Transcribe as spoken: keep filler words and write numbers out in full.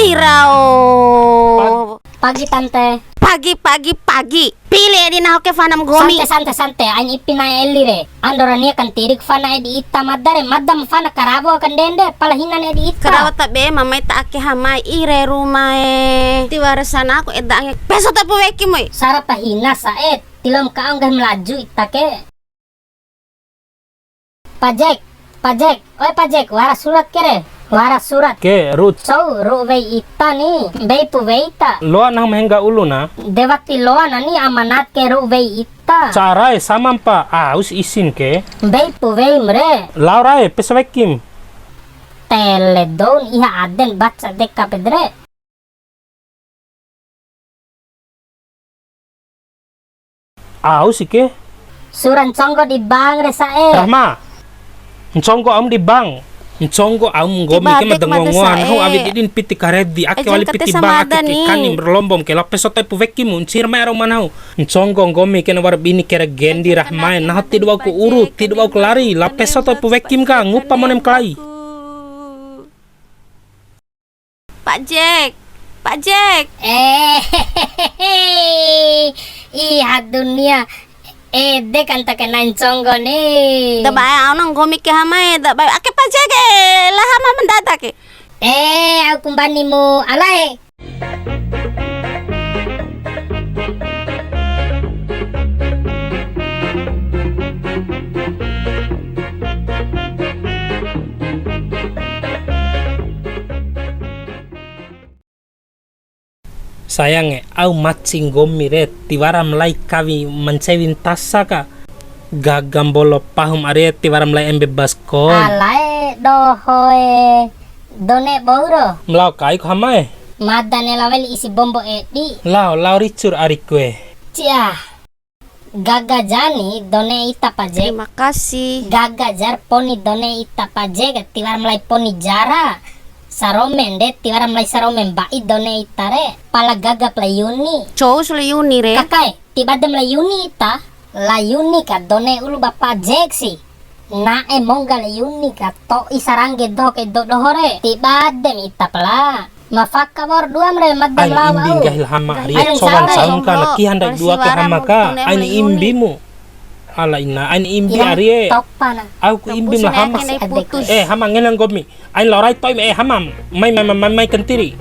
Irao. Pagi, Tante. Pagi, pagi, pagi. Pili edi nahu ke fanam nggomi. Sante, sante, sante. Ain ipi na'e eli re. Ando ra nia kantiri ku fana edi ita mada re. Mada ma fana karawo aka ndende. Pala hina na edi ita. Karawo ta be, mamai ta ake hamai ire rumae. Tiwara sana aku eda ange. Peso ta pu weki moi. Sara ta hina sa'e. Tilom ka au nggahi Melaju ita ke. Pajek, Pajek, oe Pajek, wara surat ke re, wara surat. Ke, ru'u. Cou, ru'u wei ita ni, mbei pu wei ta. Loa nahu ma hengga ulu na. De wati loa na ni amanat ke ru'u wei ita. Cara e sama mpa, aus isin ke. Mbei pu weim re. Lao rae, peso wekim. Tele doun iha aden baca deka pede re. Au si ke? Sura nconggo di bank re sa'e. Rahma. Nconggo aum di bank. Nconggo aum nggomi ke mada ngongoa. Nahu awi didin piti karedi, ake wali piti bank, ake ke kani, merlombom ke, lapeso to'i pu wekimu, ncir mai aro manahu. Nconggo nggomi ke na wara bini kere gendi Rahmae, nahu tidu wa'u ku uru, tidu wa'u ku lari, lapeso to'i pu wekim ka, ngupa monem kalai. Pak Jack, Pak Jack. Eh, iha dunia. Ede kan ta kena nconggo ni. Da bae au na nggomi ke hamae, da bae. Ake Pak Jack e, la hama mendadak e. Eh, au kumbani mu alae. Sayang e, au maci nggomi re, tiwara malai kawi ma ncewi ntasa ka. Gaga mbolo pahum ari e, tiwara malai embe baskon. Alae doho e, done bou ro. Malao kai ku hama e. Mada ne lao weli isi bombo edi. Lao, lao ricur ariku e. Ciah. Gaga jani done ita Pak Jack. Terima kasih. Gaga jar poni done ita Pak Jack, tiwara malai poni jara. Sarome nde, tiwara malai sarome mba'i done ita re. Pala gaga pala Yuni. Cou sule Yuni re. Kakae, ti bade malai Yuni ita. La Yuni ka done ulu ba Pak Jack si. Na'e mongga la Yuni ka to'i sarangge doho ke do doho re. Ti badem ita pala. Ma faka wa'ur duam re, mada. Ain lao imbi au. Nggahi la hama ari e, cowan saun ka na kiha ndai dua ke hama ka. Ain imbimu. Ala ina, ain imbi ari e. Au ku imbim la hama. Eh, hama ngena nggomi. Ain lao rai to'im, eh, hama. Mai, mai, mai, mai, mai kentiri.